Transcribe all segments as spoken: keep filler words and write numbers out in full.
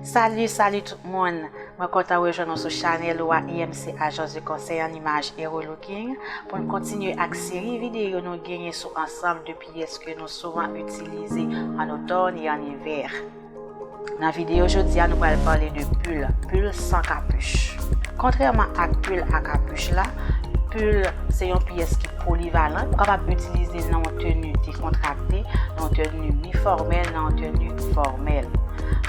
Salut, salut tout moun! Mwen kontan rejwenn nou sou chanèl ou a E M C Agence de Conseil en Image Hero Looking pou n kontinye ak seri videyo nou genyen sou ansanm de pyès ke nou souvan itilize an otòn e an ivè. Nan videyo jodi a, nou pral pale de pil, pil san kapich. Kontrèman ak pil a kapich la, pil se yon pyès ki polivalan. Ou kapab itilize l nan yon teni dekontrakte, nan yon teni mi fòmèl, nan yon teni fòmèl.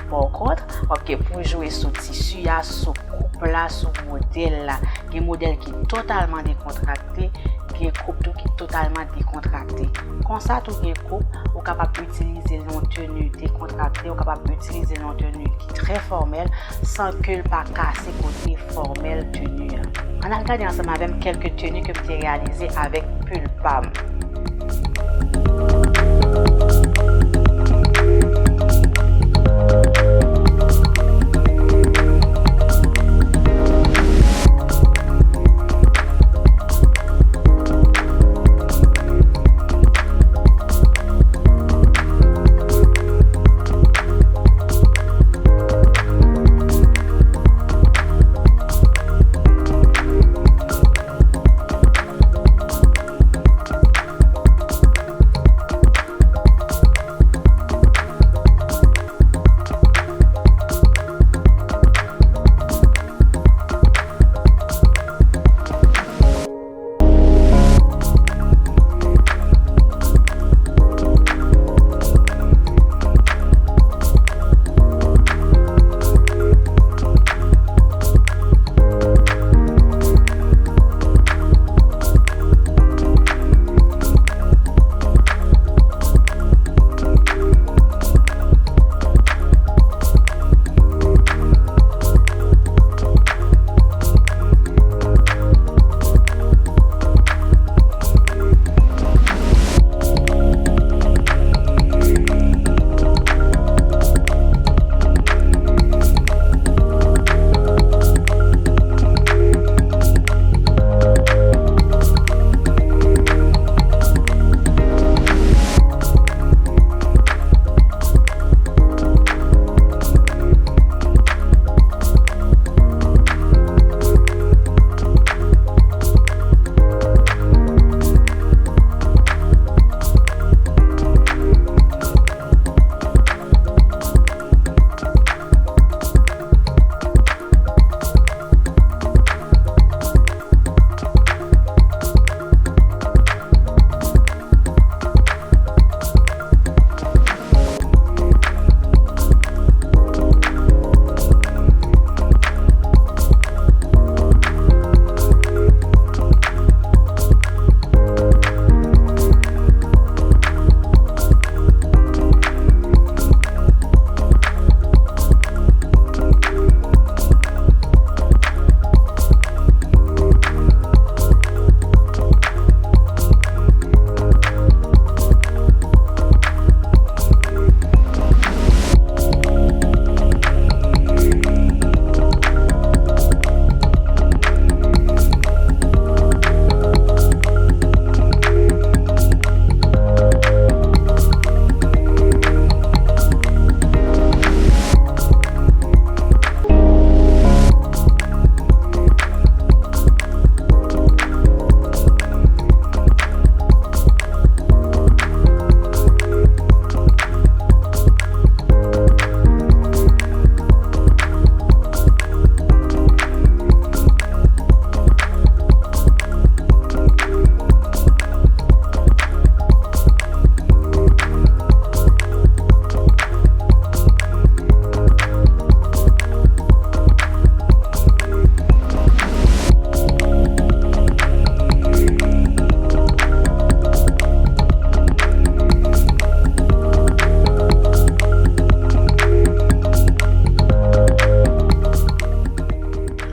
Pakont, w ap gen pou jwe sou tisi a, sou koup la, sou modèl la. Gen modèl ki totalman dekontrakte, gen koup tou ki totalman dekontrakte. Konsa tou gen koup, ou kapab itilize l nan yon teni dekontrakte, ou kapab itilize l nan yon teni ki trè fòmèl, san ke l pa kase kote fòmèl teni a. Ann al gade ansanm avè m kèlke teni ke m te reyalize avèk pil pa m.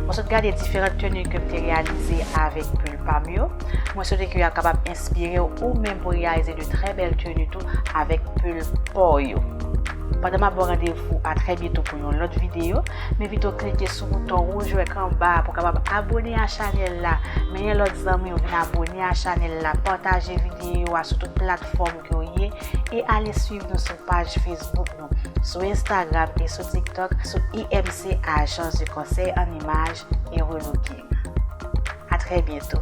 Mwen sot gade diferan teni ke m te reyalize avèk pil pa m yo. Mwen swete ke y ap kapab enspire w ou menm pou reyalize de trè bèl teni tou avèk pil pa w yo. Pandan m ap ba w randevou a trè byento pou yon lòt videyo, m envite w klike sou bouton wouj ou wè k anba a pou w kapab abòne a chanèl la. Mennen lòt zanmi w vin abòne a chanèl la, pataje videyo a sou tout platfòm ke w ye e ale swiv nou sou paj Facebook nou. sou Instagram e sou TikTok sou I M C Agence de Conseil en Images et Relooking. À très bientôt.